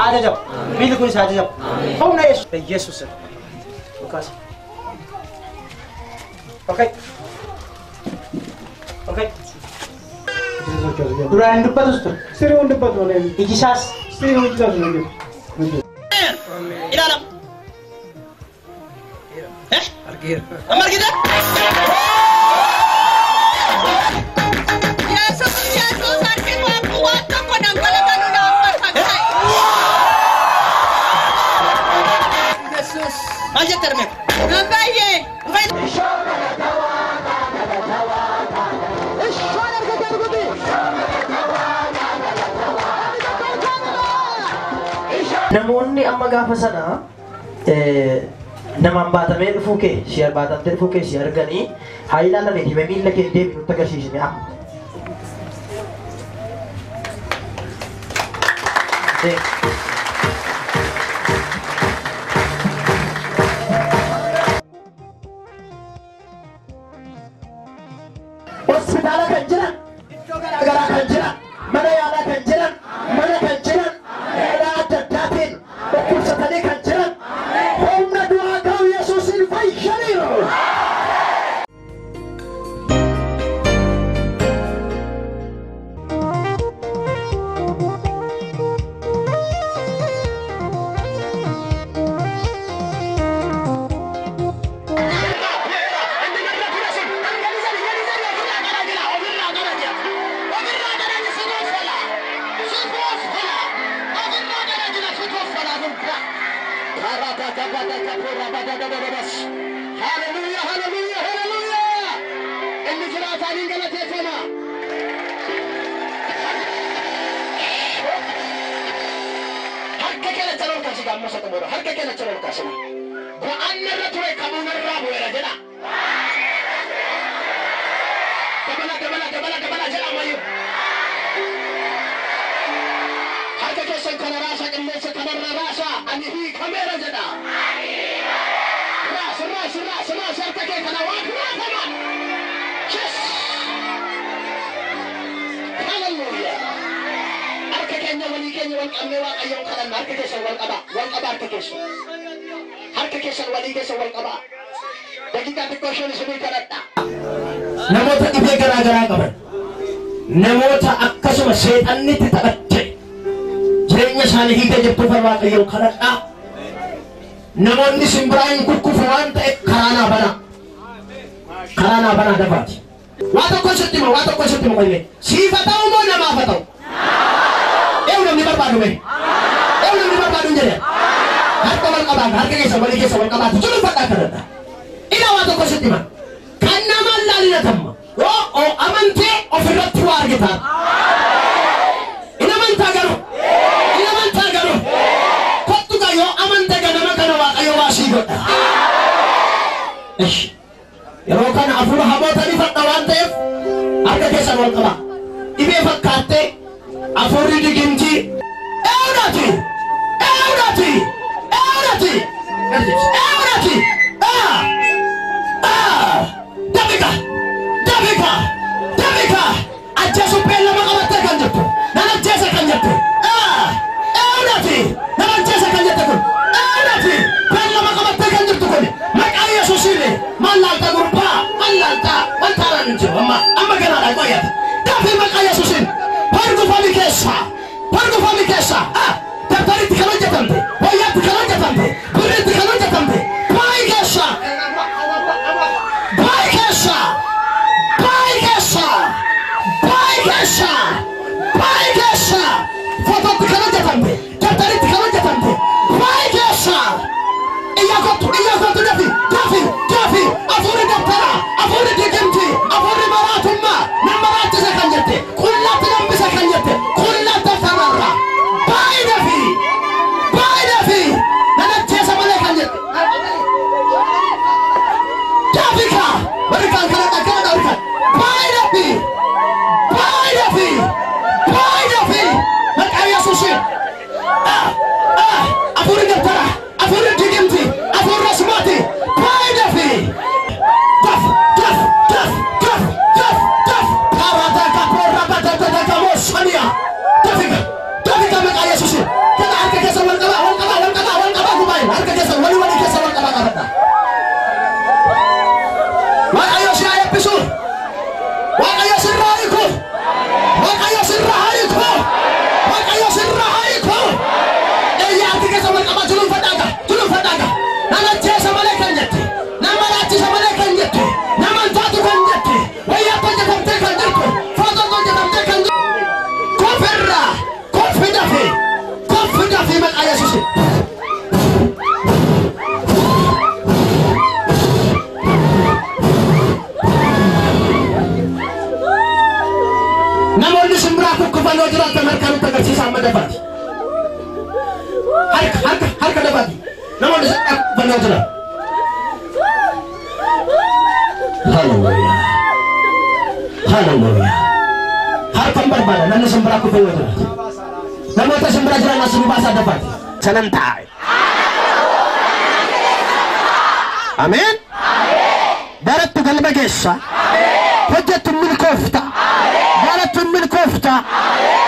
Ajajamu. Miilli kunis ajajamu. Humna Yesuus. Yesuus. Lukaas. Okay. Okay. Duraan hin dubbatus ture. Sirrii hin dubbatu malee. Iji isaas. Sirrii hojii isaas hin hojjetu. Ilaalam. Argeera. Amma argite? Yesuus Yesuus harki waaqu waan tokko dhangala'aa nu dhaabbata ta'e. Yesuus. Maal jette armeef? Nan baay'ee. Namoonni amma gaafa sana namaan baatamee dhufuu kee si baatamtee dhufuu kee si arganii haa ilaalanii hime miilla kee deemi nutti agarsiisne amma. Hospitaala kan jiran, iddoo garaagaraa kan jiran, mana yaalaa kan jiran, mana kan jiran, karaa adda addaatiin dhukkubsatanii kan jiran, humna du'aa ga'u Yesuusiin fayyaniiru. Hallelujah, hallelujah, hallelujah. Inni jiraataan hin galateeffama. Harka keenya chaloo kaasita amma isa xumura. Harka keenya chaloo kaasina. Bu'aan irra ture kamuun irraa bu'eera jedha. Dabala, dabala, dabala, dabala jedha ammayyuu. Harka keessan kana raasa qilleensa kanarra raasa ani hiikameera jedha. Raasa, raasa, raasa, raasa harka kee kana waan raafama. Yes! Hallelujah! Harka keenya walii keenya wal qabnee Waaqayyoon kadhanna. Harka keessan wal qabaa. Wal qabaa harka keessan. Harka keessan walii keessan wal qabaa. Daqiiqaa xiqqoo isheen isinii kadhadha. Namoota dhibee garaa garaa qaban, namoota akkasuma seexannitti taphatte jireenya isaanii hiika jirtuuf Waaqayyoon kadhadhaa. Namoonni simbiraa hin kukkufu waan ta'eef karaa naa banaa. Karaa naa banaa dafaati. Waa tokko sitti hima, waa tokko sitti hima qoyne. Siif haa ta'u moo namaaf haa ta'u? Eewu namni barbaadu mee? Eewu namni barbaadu hin jedhe? Harka wal qabaata, harka keessa walii keessa wal qabaata. Tuluffadhaa kadhadha. Ila waa tokko sitti hima. Kan namaan laalina tamma. Yoo amantee ofirratti waa argitaa. In amantaa garuu. In amantaa garuu. Kottu gaa yoo amante ganama kana Waaqayyo waa sii godha. Ishi. Yeroo kana hafuura hamoota ni fadha waan ta'eef harka keessan wal qabaa. Dhibee fakkaattee hafuurri digimtii. Eewwati! Eewwati! Eewwati! Eewwati! Ah! Ah! Dabika! Dabika! Dabika! Ajjeesu beellama qabattee kan jirtu. Nan ajjeesa kan jette. Ah! Eewwati! Nan ajjeesa kan jette kun. Eewwati! Beellama qabattee kan jirtu kun. Maqaa Yesuusiin maal laalta gurbaa? Maal laalta? Wanta haaraan hin jiru amma. Amma ganaadha qoyyata. Dafii maqaa Yesuusiin. Hordofami keessa. Hordofami keessa. Ah! Dabtaritti kan hojjetamte. Wayyaatti kan hojjetamte. Birriitti kan hojjetamte. Baay'ee keessa. Baay'ee keessa. Baay'ee keessa. Baay'ee keessa. Baay'ee keessa. Footootti kan hojjetamte. Dabtaritti kan hojjetamte. Baay'ee keessa. Iyya kottu, iyya kottu dafi, dafi, dafi. Hafuurri dabtaraa, hafuurri digimtii, hafuurri maraatummaa. Nan maraachisa kan jette. Qullaatti hambisa kan jette. Qullaatti dabtararra. Baay'ee dafi. Baay'ee dafi. Nan ajjeesa malee kan jette. Dafi kaa. Warri kaan kana kana warri kaan. Baay'ee dafi. Baay'ee dafi. Baay'ee dafi. Maqaa Yesuusiin. Ah! Ah! Hafuurri dabtaraa, hafuurri digimtii, hafuurri asmaati. Baay'ee dafi. Daf, daf, daf, daf, daf, daf. Paradaka porra batataka mosania. dafaati. Harka harka harka dafaati. Namoonni isin bira kufan yoo jiraate. Hallelujah. Hallelujah. Harkan barbaada namni isin bira kufe yoo jiraate. Namoota isin bira jiran as nu baasaa dafaati. Sanan taa'e. Ameen. Barattu galma geessa. Hojjettu milkoofta. Barattu milkoofta.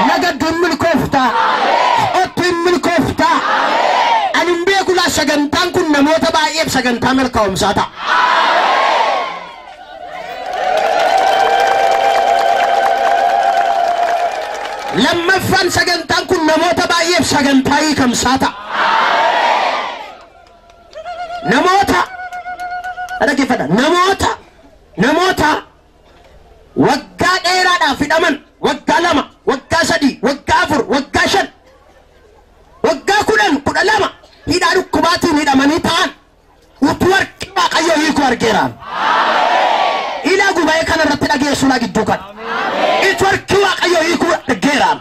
Nagaddu milkoofta. Ottu milkoofta. Ani hin beeku laa sagantaan kun namoota baay'eef sagantaa milkaa'umsaa ta'a. Lammaffaan sagantaan kun namoota baay'eef sagantaa hiikamsaa ta'a. Namoota dhaggeeffadha. Namoota waggaa dheeraadhaaf hidhaman waggaa 2, waggaa 3, waggaa 4, waggaa 5, waggaa 10, 12 hidhaa dhukkubaatiin hidhamanii ta'an utuu harki Waaqayyoo hiikuu argeeraan. Ilaa gubaa'ee kana irratti dhageessuudha gidduu kana. Utuu harki Waaqayyoo hiikuu argeeraan.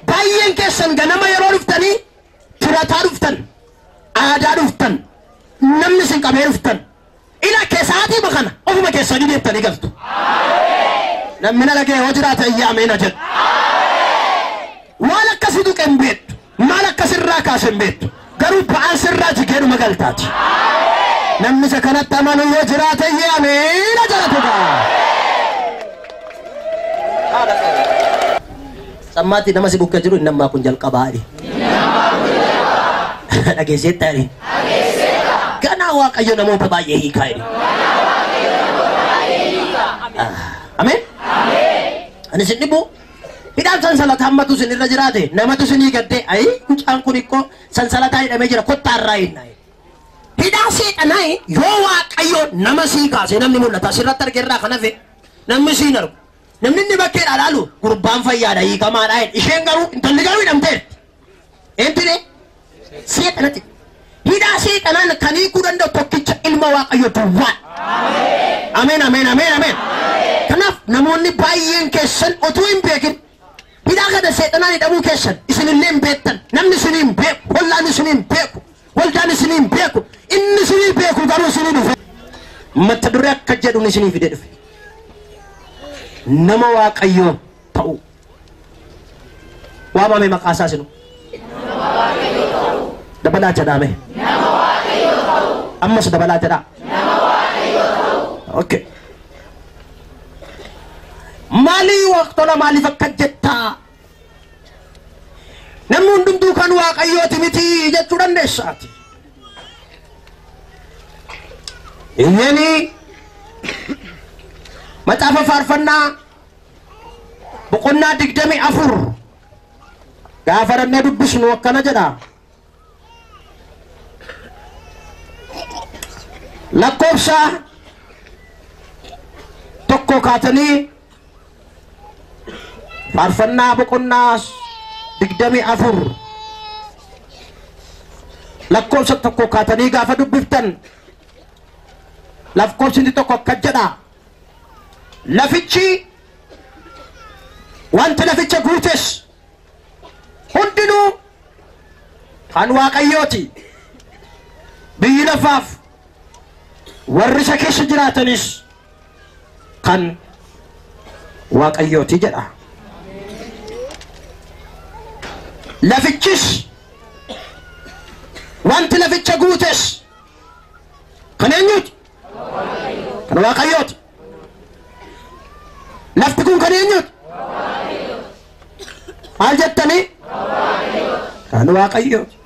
Baay'een keessan ganama yeroo dhuftanii tirataa dhuftan, aadaa dhuftan, namni isin qabee dhuftan. Ila keessaatii bakana ofuma keessanii deebitanii galtu. Namni na dhaga'e yoo jiraate ayyaa ameen jedhu. Waan akkasii tuqe hin beektu, maal akkasirraa kaase hin beektu. Garuu ba'aan sirraa jigeedhuma galtaati. Namni isa kanatti amanu yoo jiraate ayyaa ameen jedhatu ga'a. Sammaatti nama si bukkee jiru inni ammaa kun jalqabaa jedhe. Dhageesseetta jedhe. Ganaa Waaqayyo namoota baay'ee hiikaa jedhe. Ameen. Ani isin dhibu hidhaan sansalataa hammatu isin irra jiraate namatu isinii gaddee ayi mucaan kun ikkoo sansalataa hidhamee jira kottaa irraa hinnaa. Hidhaa seexanaa yoo Waaqayyo nama sii kaase namni mul'ata asirratti arge irraa kan hafe namni siin argu. Namni inni bakkeedhaa laalu gurbaan fayyaadha hiikamaadha jedhe. Isheen garuu intalli garuu hidhamteerti. Eentire seexanatti. Hidhaa seexanaan kan hiikuu danda'u tokkicha ilma Waaqayyo duwwaa. Ameen ameen ameen ameen. Kanaaf namoonni baay'een keessan utuu hin beekin hidhaa kana seexanaan hidhamuu keessan isinillee hin beektan. Namni isinii hin beeku, hollaan isinii hin beeku, waldaan isinii hin beeku, inni isinii beeku garuu isinii dhufe. Mata duree akka jedhuun isinii fide dhufe. Nama Waaqayyoo ta'uu. Waamame maqaa isaa sinu. Dabalaa jedhame. Ammas dabalaa jedhaa. Okay. Maalii waqtola maaliif akka jettaa? Namni hundumtuu kan Waaqayyooti miti jechuu dandeessaati. Inni macaafa faarfannaa boqonnaa 24 gaafa dhannee dubbisnu akkana jedha. Lakkoofsa 1 kaatanii faarfannaa boqonnaa 24 lakkoofsa 1 kaatanii gaafa dubbiftan lakkoofsi 1 akka jedha. Lafichi wanti laficha guutes hundinuu kan Waaqayyooti. Biyyi lafaaf warri isa keessa jiraatanis kan Waaqayyooti jedha. Lafichis wanti laficha guutes kan eenyuuti? Kan Waaqayyooti. Lafti kun kan eenyuuti? Maal jettanii? Kan Waaqayyooti.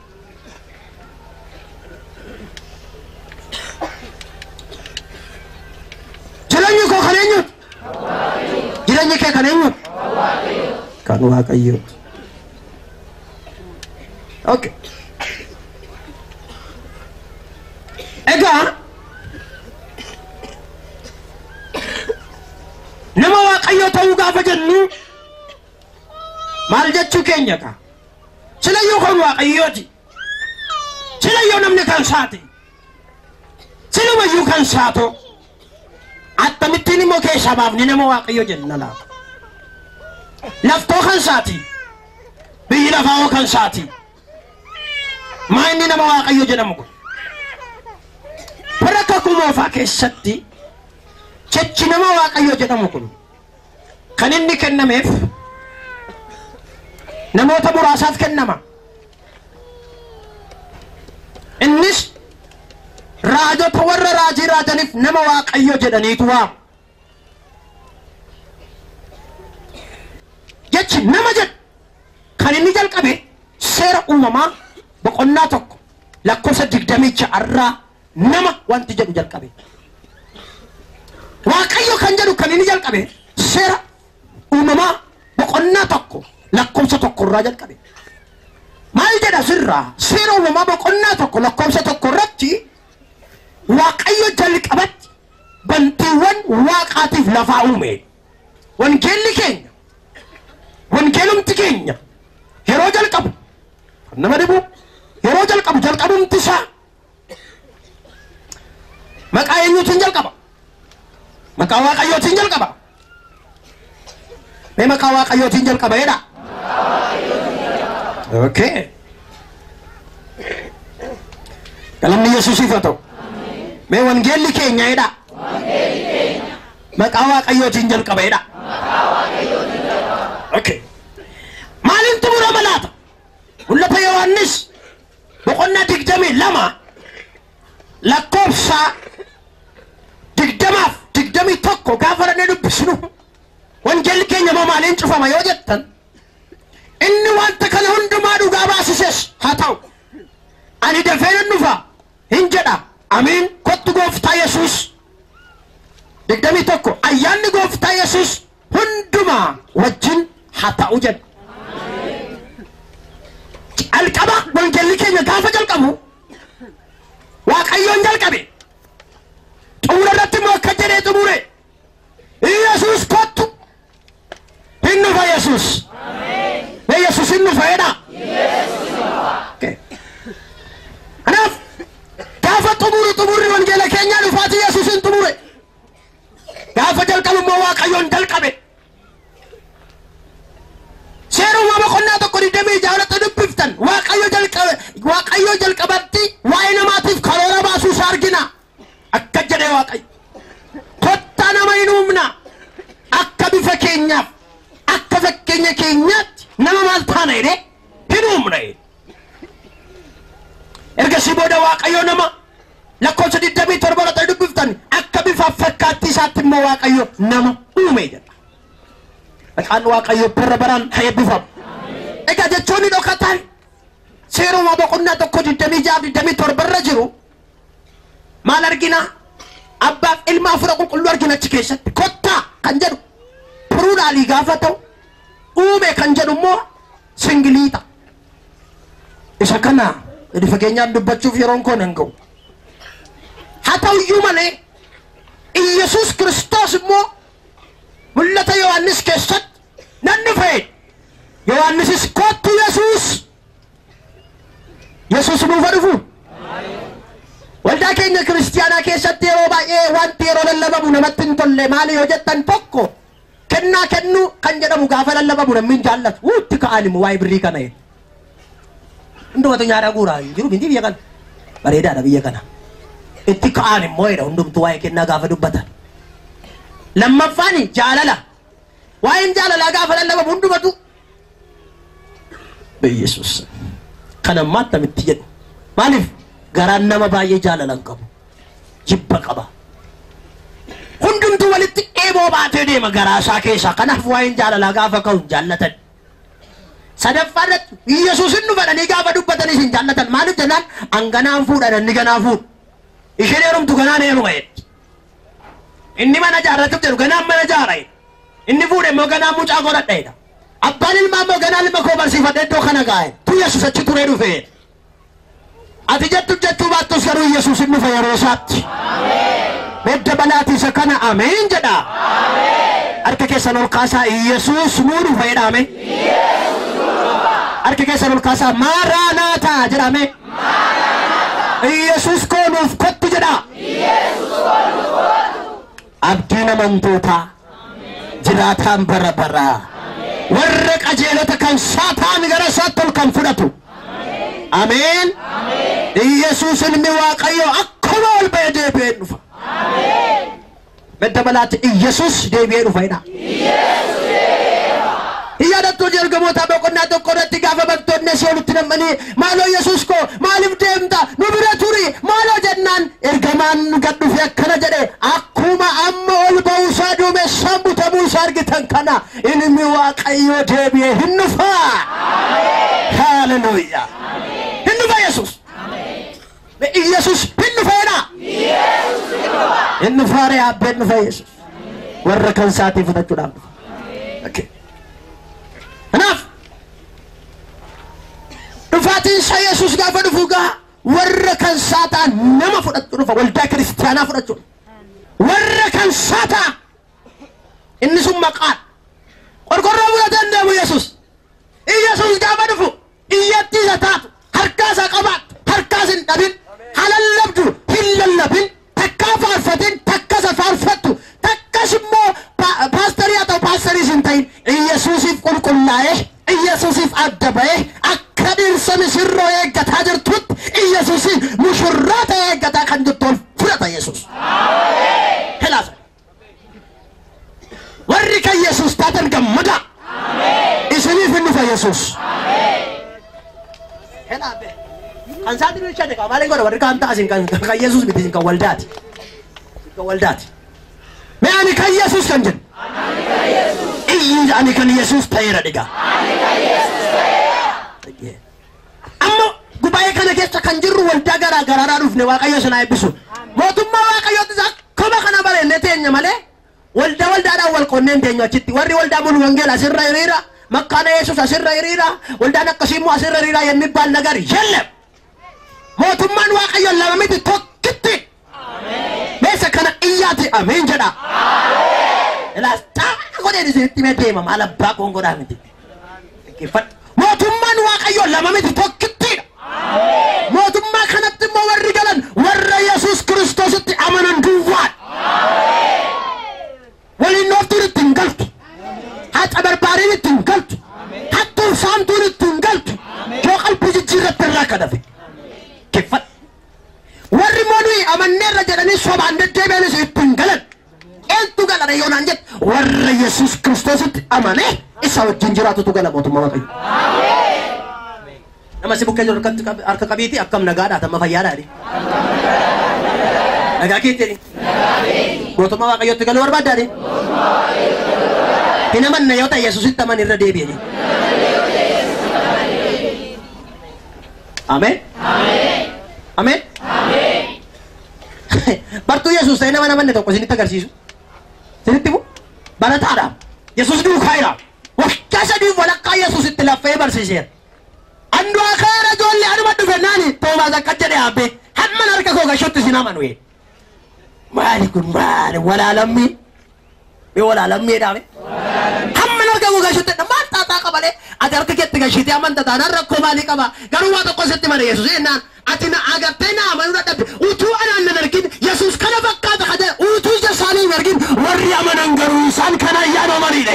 Jireenyi koo kan eenyuuti? Jireenyi kee kan eenyuuti? Kan Waaqayyooti. Okay. Egaa nama Waaqayyoo ta'uu gaafa jennu maal jechuu keenya ka? Silayyoo kan Waaqayyooti. Silayyoo namni kan saate. Silumayyuu kan saato. Akkamittiin immoo keessaa baafni nama Waaqayyoo jenna laata? Laftoo kan saati. lafaa hoo kan isaati. Maa inni nama Waaqayyo jedhamu kun? Bara kakuu moofaa keessatti jechi nama Waaqayyo jedhamu kun kan inni kennameef namoota muraasaaf kennama. Innis raajota warra raajii raajaniif nama Waaqayyo jedhaniitu waamu. Jechi nama jedhu kan inni jalqabe seera uumamaa boqonnaa 1 lakkoofsa 26 irraa nama wanti jedhu jalqabe. Waaqayyo kan jedhu kan inni jalqabe seera uumamaa boqonnaa 1 lakkoofsa 1 irraa jalqabe. Maal jedha sirraa? Seera uumamaa boqonnaa 1 lakkoofsa 1 irratti Waaqayyo jalqabatti bantiiwwan waaqaatiif lafaa uume. Wangeelli keenya, wangeelumti keenya yeroo jalqabu nama dhibu, yeroo jalqabu jalqabumti isaa maqaa eenyuutiin jalqaba? Maqaa Waaqayyootiin jalqaba. Mee maqaa Waaqayyootiin jalqaba jedha. Okay. Galanni Yesuusiif haa ta'u. Mee wangeelli keenya jedha. Maqaa Waaqayyootiin jalqaba jedha. Okay. Maaliin xumurama laata? Mul'ata Yohaannis boqonnaa 22 lakkoofsa 20 fi 21 gaafa dhannee dubbisnu wangeelli keenya moo maaliin cufama yoo jettan inni wanta kana hundumaa dhugaa baasises haa ta'u ani dafee nan dhufa hin jedha. Amiin. Kottu gooftaa Yesuus. 21 ayyaanni gooftaa Yesuus hundumaa wajjin haa ta'u jedha. Jalqaba wangeelli keenya gaafa jalqabu Waaqayyoon jalqabe. Xumura irratti immoo akka jedhee xumure. Yesuus kottu. Hin dhufa Yesuus. Mee Yesuus hin dhufa jedha. Kanaaf gaafa xumuru xumurri wangeela keenyaa dhufaatii Yesuus hin xumure. Gaafa jalqabu immoo Waaqayyoon jalqabe. Seera uumamaa boqonnaa 1 26 irratti dubbiftan Waaqayyo jalqabe, Waaqayyo jalqabatti waa'ee namaatiif karoora baasuu isaa argina. Akka jedhee Waaqayyo kottaa nama hin uumna akka bifa keenyaaf akka fakkeenya keenyaatti nama maal taana jedhee hin uumna jedhe. Ergasii booda Waaqayyo nama lakkoofsa 27 irratti dubbiftan akka bifa fakkaattii isaatti immoo Waaqayyo nama uume jedha. Maqaan Waaqayyo bara baraan haa eebbifamu. Egaa jechoonni dhokataan seera uumamaa boqonnaa 1 26 27 irra jiru maal argina? Abbaaf ilma hafuura qulqulluu argina achi keessatti. Kottaa kan jedhu pluraalii gaafa ta'u, uume kan jedhu immoo singilii ta'a. Isa kana gadi fageenyaan dubbachuuf yeroon koo nan ga'u. Haa ta'uyyuu malee Iyyasuus Kiristoos immoo mul'ata Yohaannis keessatti nan dhufe. Yohaannisis kottu Yesuus. Yesuus nuuf haa dhufu. Waldaa keenya kiristiyaanaa keessatti yeroo baay'ee wanti yeroo lallabamu namatti hin tolle maali yoo jettan tokko kennaa kennuu kan jedhamu gaafa lallabamu namni hin jaallatu. Wuutti ka'an immoo waa'ee birrii kana jedhu. Hundumatu nyaata guuraa hin jiru miti biyya kana. Bareedaadha biyya kana. Itti ka'an immoo jedha hundumtu waa'ee kennaa gaafa dubbatan. Lammaffaan jaalala. Waa'een jaalalaa gaafa lallabamu hundumatu. Yesuus. Kana ammaa attamitti jedhu. Maaliif? Garaan nama baay'ee jaalala hin qabu. Jibba qaba. Hundumtuu walitti eeboo baatee deema garaa isaa keessaa. Kanaaf waa'een jaalalaa gaafa ka'u hin jaallatan. Sadaffaa irratti Yesuus hin dhufanii gaafa dubbatanis hin jaallatan. Maaliif jennaan an ganaan fuudha inni ganaa fuudha. Isheen heerumtu ganaan heeruma jetti. Inni mana jaarratuuf jedhu ganaan mana jaara jedha. Inni fuudhe immoo ganaan mucaa godhadha jedha. Abbaan ilmaa immoo ganaan ilma koo barsiifadhe iddoo kana gaa'e. Tu Yesuus achi turee dhufe. Ati jettu jechuu baattus garuu Yesuus hin dhufe yeroo isaatti. Medda balaatii isa kana ameen jedha. Harka keessan ol kaasaa Yesuus nuu dhufa jedha ameen. Harka keessan ol kaasaa Maaraanaataa jedha ameen. Yesuus koo nuuf kottu jedha. Abdiin amantootaa jiraataan bara baraa warra qajeelota kan saataan gara isaatti ol kan fudhatu. Ameen. Iyyasuus ilmi Waaqayyoo akkuma ol ba'ee deebi'ee dhufa. Madda balaatti Iyyasuus deebi'ee dhufa jedha. Yaadattuu ergamoota boqonnaa 1 irratti gaafa bartoonni asii olitti nam'anii maaloo Yesuus koo maaliif deemta nu bira turi maaloo jennaan ergamaan gad dhufe akkana jedhe akkuma amma ol ba'uusaa duumessaan butamuusaa argitan kana ilmi Waaqayyoo deebi'ee hin dhufa. Haleluuyaa. Hin dhufa Yesuus. Yesuus hin dhufa jedha. Hin dhufa ree abbeen dhufa Yesuus. Warra kan isaatii fudhachuudhaaf dhufa. Okay. Kanaaf dhufaatiin isaa Yesuus gaafa dhufu gaa warra kan isaa ta'an nama fudhachuu dhufa, waldaa kiristaanaa fudhachuu dhufa. Warra kan isaa ta'an inni sun maqaan qorqorroo fudhatee hin deemu Yesuus. Yesuus gaafa dhufu iyyatti isa taatu harkaa isaa qabaattu harkaas hin dhabin halallabdu hin lallabin takkaa faarfatin takka isa faarfattu takkas immoo paasterii haa ta'u paasteriis hin ta'in Iyyasuusiif qulqullaa'ee Iyyasuusiif adda ba'ee akka dhirsa misirroo eeggataa jirtutti Iyyasuusiif mushurraa ta'ee eeggataa kan jirtu ol fudhata Yesuus. Kanaaf warri kan Yesuus taatan gammadaa. Isiniif hin dhufa Yesuus. Kanaaf kan isaan bilchaate qaba maaliin godha warri kaan ta'a isin kan Yesuus miti isin kan waldaati. Isin kan waldaati. Mee ani kan Yesuus kan jedhu. Iyyi ani kan Yesuus ta'eera dhigaa. Amma gubaa'ee kana keessa kan jirru waldaa garaa garaadhaa dhufne Waaqayyo sana eebbisu. Mootummaa Waaqayyoottis akkuma kana bareennee teenya malee waldaa waldaadhaan wal qonneen teenyu achitti. Warri waldaa mulu wangeela asirra hiriira, makkaana Yesuus asirra hiriira, waldaan akkasii immoo asirra hiriira የሚባል ነገር የለም። Mootummaan Waaqayyo lama miti tokkitti. Meesha kana iyyaati ameen jedha. Ilaas xaaqa godheen isinitti mee deema maal abbaa koon godhaa miti. Dhaggeeffadhu. Mootummaan Waaqayyo lama miti tokkittidha. Mootummaa kanatti immoo warri galan warra Yesuus Kiristoositti amanan duwwaadha. Waliin dhooftuun itti hin galtu. Haxa barbaadeen itti hin galtu. Hattuun saamtuun itti hin galtu. Yoo qalbii jijjiirratti irraa kadhafe. Dhaggeeffadhu. Warri immoo nuyi amanneerra jedhanii sobaan deddeebi'anis itti hin galan. Eentu galana yoo naan jette warra Yesuus Kiristoositti amanee isa wajjin jiraatutu gala mootummaa Waaqayyoo. Nama si bukkee jiru harka qabiiti akkam nagaadhaa tamma fayyaadhaa jedhi. Nagaa keetti jedhi. Mootummaa Waaqayyootti galuu barbaaddaa jedhi. Hin amanne yoo ta'e Yesuusitti amani irra deebi'i jedhi. Ameen. Ameen. Bartuu Yesuus ta'e nama namanne tokko isinitti agarsiisu. Isinitti bu barataadha. Yesuus duukaa jira. Waggaa 3 walakkaa Yesuusitti laffee barsiiseera. Andu'aa ka'eera ijoollee anuma dhufe naani Toomaas akka jedhe haabbee hamman harka koo gashutti isin amanu. Maali kun maali walaalammii? Mee walaalammii jedhame? Hamman harka koo gashutti maal xaaxaa qabalee ati harka keetti gashitee amanta taanaan rakkoo maalii qaba? Garuu waa tokko sitti male Yesuus jennaan ati na agartee na amanuu dadhabde utuu anaan nan argin Yesuus kana fakkaata ka jedhe utuu ija isaanii hin argin warri amanan garuu isaan kana ayyaanoomaniidha.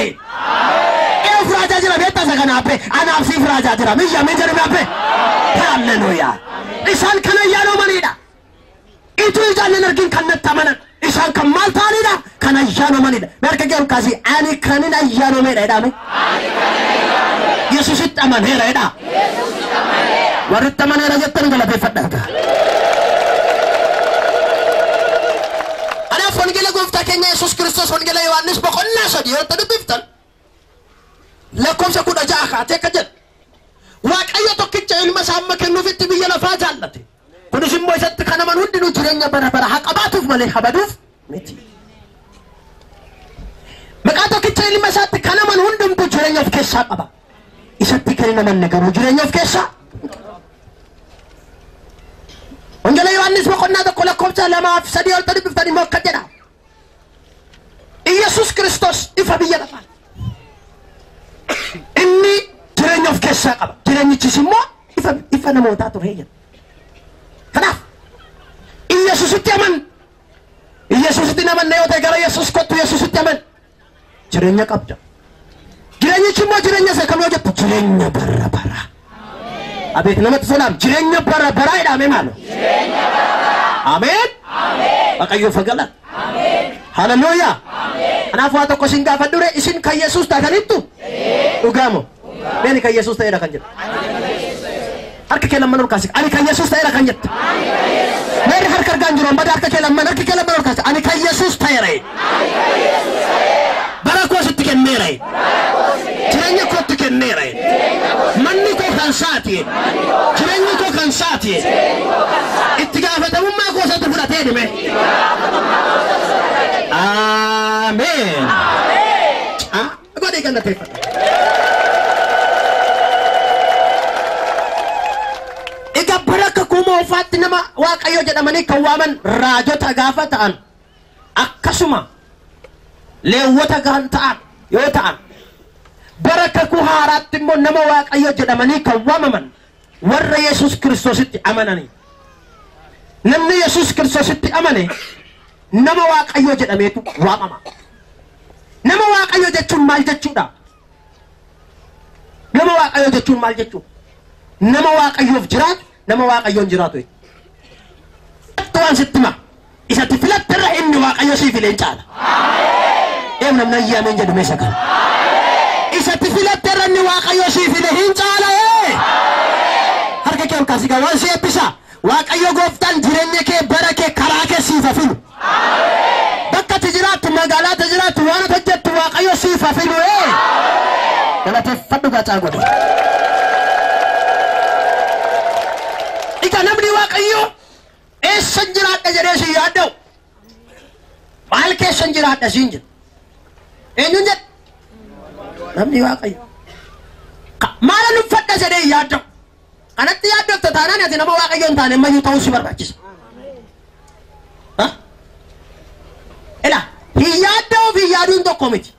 Ee firaajaa jira beektaa isa kana haphee anaaf si firaajaa jira miyya min jedhame haphee. Haleluuyaa. Isaan kana ayyaanoomaniidha. Utuu ijaan nan argin kan natti amanan isaan kan maal ta'aniidha? Kan ayyaanoomaniidha. Mee harka kee ol kaasii ani kanin ayyaanoomeedha jedhame. Yesuusitti amaneera jedha. Warri itti amaneera jettan galateeffadha. Kanaaf wangeela gooftaa keenya Yesuus Kiristoos wangeela Yohaannis boqonnaa 3 yoo ta'u dubbiftan lakkoofsa 16 kaatee akka jedhu Waaqayyo tokkicha ilma isaa amma kennuufitti biyya lafaa jaallate. Kunis immoo isatti kan amanu hundinuu jireenya bara bara haa qabaatuuf malee habaduuf miti. Maqaa tokkicha ilma isaatti kan amanu hundumtuu jireenya of keessaa qaba. Isatti kan hin amanne garuu jireenya of keessaa. Wangeela Yohaannis boqonnaa 1 lakkoofsa 2 fi 3 ol ta'u dubbiftan immoo akka jedha. Iyyasuus Kiristoos ifa biyya lafaa. Inni jireenya of keessaa qaba. Jireenyichis immoo ifa namootaa ture jedha. Kanaaf Iyyasuusitti aman. Iyyasuusitti hin amanne yoo ta'e gara Yesuus kottu Yesuusitti aman. Jireenya qabda. Jireenyichi immoo jireenya isa kam yoo jettu jireenya bara bara. Abeet namatti tolaam jireenya bara baraa jedhame maalo? Ameen. Waaqayyoof galata. Haleluuyaa. Kanaaf waa tokko isin gaafadhu ree isin kan Yesuus taatanittu? Dhugaamo. Meeni kan Yesuus ta'eedha kan jedhu. Harka kee lamman ol kaasi. Ani kan Yesuus ta'eedha kan jettu. Meeni harka argaan jiru bada harka kee lamman harka kee lamman ol kaasi. Ani kan Yesuus ta'eera. Bara koo sitti kenneera. Jireenya kootti kenneera. Manni koo kan saati. Jireenyi koo kan saati. Itti gaafatamummaa koo isatti fudhatee dhime. Ameen. Godhee galateeffadha. Egaa bara kakuu moofaatti nama Waaqayyo jedhamanii kan waaman raajota gaafa ta'an akkasuma leewwota kan ta'an yoo ta'an bara kakuu haaraatti immoo nama Waaqayyo jedhamanii kan waamaman warra Yesuus Kiristoositti amananii. Namni Yesuus Kiristoositti amane nama Waaqayyo jedhameetu waamama. Nama Waaqayyo jechuun maal jechuudha? Nama Waaqayyo jechuun maal jechuudha? Nama Waaqayyoof jiraatu, nama Waaqayyoon jiraatu. Waan sitti hima. Isatti filatterra inni Waaqayyo siif ileen caala. Eem namni ayyaameen jedhu meeshaa kana. Isatti filatterra inni Waaqayyo siif ile hin caala. Harka kee ol kaasii gaa waan si eebbisa. Waaqayyo gooftaan jireenya kee bara kee karaa kee siif hafilu. Bakka ati jiraattu magaalaa ati jiraattu waan ati hojjettu Waaqayyo siif hafilu. Galateeffadhu gaachaa godhe. Egaa namni Waaqayyo eessan jiraadha jedhee si yaadda'u. Maal keessan jiraadha siin jedhu. Eenyuun jedhu? Namni Waaqayyo. Maalan uffadha jedhee yaadda'u. Kanatti yaaddofta taanaan ati nama Waaqayyo hin taane ammayyuu ta'uu si barbaachisa. Ela hin yaadda'uu fi yaaduun tokko miti.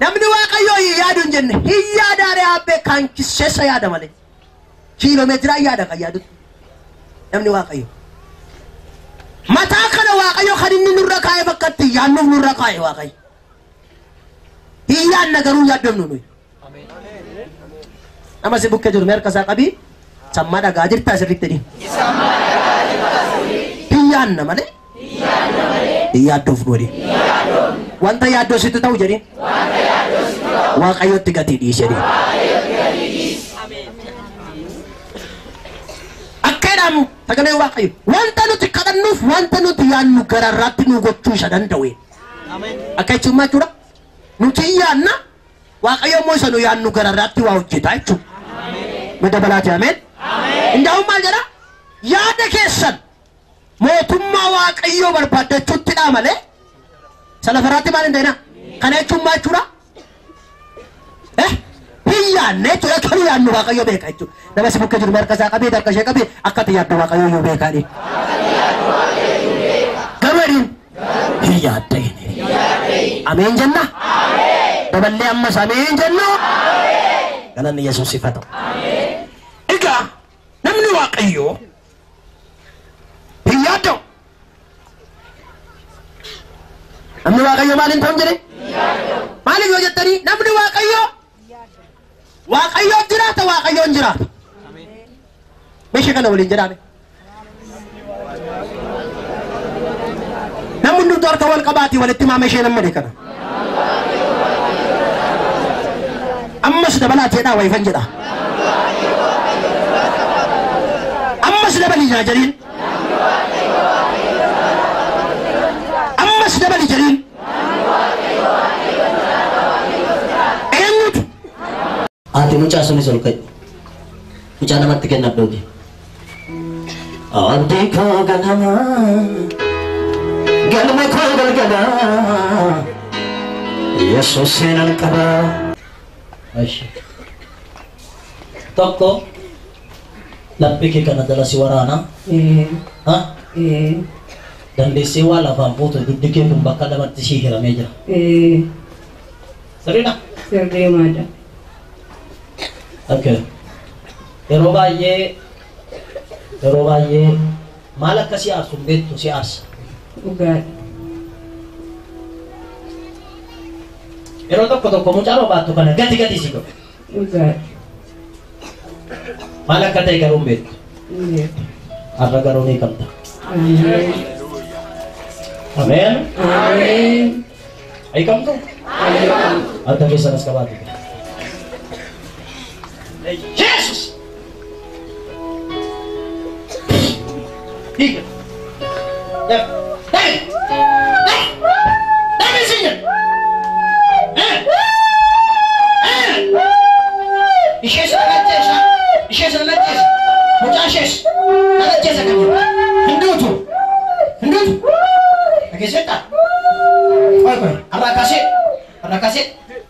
Namni Waaqayyo hin yaadu hin jenne hin yaadaare habbee kan kisseessa yaada malee. Kiiloomeetiraa yaada kan yaadutti. Namni Waaqayyo. Mataa kana Waaqayyo kan inni nurra kaa'e bakka itti yaadnuuf nurra kaa'e Waaqayyo. Hin yaadna garuu yaaddofnu nuyi. Nama si bukkee jiru mee harka isaa qabii sammaa dhagaa jirtaa sirriitti jedhi. Hin yaadna malee. Hin yaaddofnu jedhi. Wanta yaaddoo sitti ta'u jedhi. Waaqayyotti gatii dhiisi jedhi. Akka jedhamu sagalee Waaqayyo wanta nuti kadhannuuf wanta nuti yaadnu gararraatti nu gochuu isa danda'u. Akka jechuun maal jechuudha? Nuti hin yaadna Waaqayyo immoo isa nu yaadnu gararraatti waa hojjeta jechuudha. Nu dabalaati ameen. Indaa'uun maal jedha? Yaada keessan mootummaa Waaqayyoo barbaaddachuutti dha malee isa lafarraatti maal hin ta'ina? Kana jechuun maal jechuudha? Hin yaadne jechuudha. Akka nu yaadnu Waaqayyo beeka jechuudha. Nama si bukkee jiru harka isaa qabee harka ishee qabee akka ati yaaddu Waaqayyo iyyuu beekaa jedhi. Garuu jedhiin hin yaaddayin. Ameen jenna? Daballee ammas ameen jennu? Galanni Yesuus siif haa ta'u. Egaa namni Waaqayyoo hin yaadda'u. Namni Waaqayyoo maal hin ta'u jedhe? Maaliif yoo jettanii namni Waaqayyoo Waaqayyoon jiraata Waaqayyoon jiraata. Meeshaa kana waliin jedhaame. Namni hundumtuu harka wal qabaatii walitti maama ishee namni kana. Ammas dabalaa jedhaa wayifan jedha. Ammas dabalii jira jedhiin. Ammas dabalii jedhiin. Eenyutu? Ati mucaa sunis ol ka'i. Mucaa namatti kenna abdooti. Abdii koo ganama galma koo galgala Yesuus seenan qaba. Tokko laphee kee kana jala si waraana. Dandeessee waa lafaan fuutu dugdi kee kun bakka lamatti sii hiramee jira. Sirriidha? Sirriimaadha. Okay. Yeroo baay'ee maal akka si aarsu hin beektu si aarsa. Dhugaadha. Yeroo tokko tokko mucaa baattu kana gati gati si godhu. Dhugaadha. Maal akka ta'e garuu hin beektu. Har'a garuu ni qabda. Ameen. Ameen. Hiikamtu? Harka keessan as qabaatu. Yesus! Hiika. Daf. Daf. Daf. Daf isinya. Ishees nan ajjeesa. Ishees nan ajjeesa. Mucaa ishees nan ajjeesa kan jiru. Hin duutu. Hin duutu. Dhageesseettaa? Qoy qoy. Har'aa kaasee. Har'aa kaasee.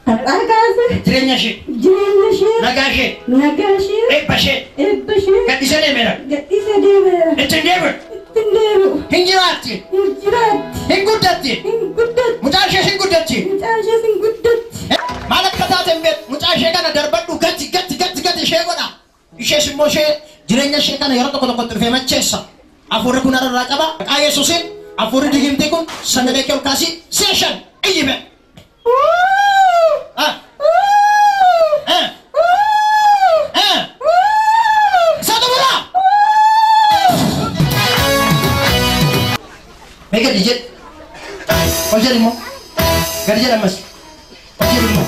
Har'aa kaasee. Jireenya ishee. Jireenya ishee. Nagaa ishee. Nagaa ishee. Eebba ishee. Eebba ishee. Gadhiisee deemeera. Gadhiisee deemeera. Ittiin deebi'u. Ittiin deebi'u. Hin jiraatti. Hin jiraatti. Hin guddatti. Hin guddatti. Mucaa ishees hin guddatti. Mucaa ishees hin guddatti. Maal akka taate hin beektu. Mucaa ishee kana darbadhu gati gati gati gati ishee godha. Ishees immoo ishee jireenya ishee kana yeroo tokko tokkotti dhufee macheessa. Hafuurri kun har'a irraa qaba. Maqaa Yesuusiin hafuurri digimtii kun sagalee kee ol kaasii si'a shan iyyibe. Ah. Ah. Ah. Isa xumuraa. Mee gadi jedhi. Ol jedhi immoo. Gadi jedhi ammas. Ol jedhi immoo.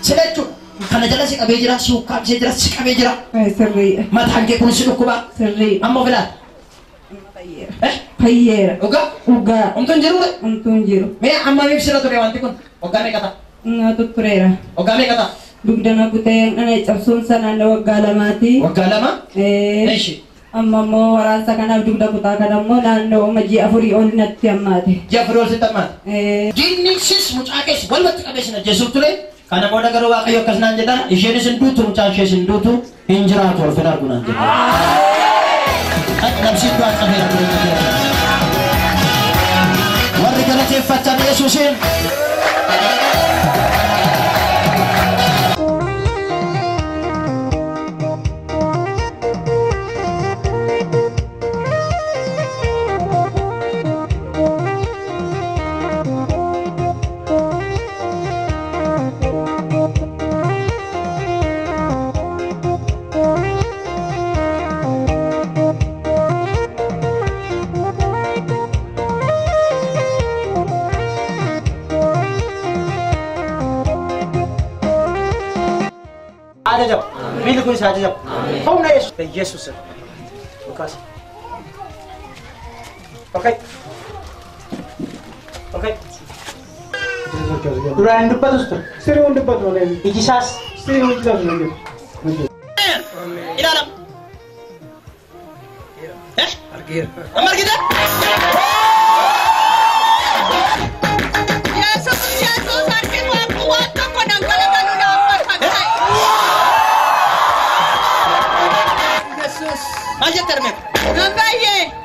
Sila jechuun kana jala si qabee jira, si ukkaamsee jira, si qabee jira. Sirriidha. Mataan kee kun si dhukkuba. Sirriidha. Amma of ilaali. Fayyeera. Eh? Fayyeera. Dhugaa? Dhugaa. Homtuu hin jiruu? Homtuu hin jiru. Mee amma ibsira ture wanti kun waggaa meeqa ta'a? Naa tuttureera. Waggaa meeqa ta'a? Dugda na kutee ana cabsuun isaa naannoo waggaa lamaati. Waggaa lama? Eeshi. Amma immoo waraansa kanaaf dugda kutaa kana immoo naannoo ji'a 4 ol natti hammaate. Ji'a 4 ol sitti hammaate? Diinni sis mucaa kees walumatti qabee sin ajjeesuuf ture. Kana booda garuu Waaqayyo akkas naan jedha isheenis hin duutu mucaan ishees hin duutu hin jiraatu ulfina argu naan jedha. Labsiin du'aa cabeera jireenya kee. Warri galateeffatan Yesuusiin. Ajajam. Miilli kunis haa ajajamu. Humna Yesuus. Yesuus. Lukaas. Okay. Okay. Duraan hin dubbatus ture. Sirrii hin dubbatu malee. Iji isaas. Sirrii hin dubbatu malee. Ilaalam. Eh? Argeera. Amma argite?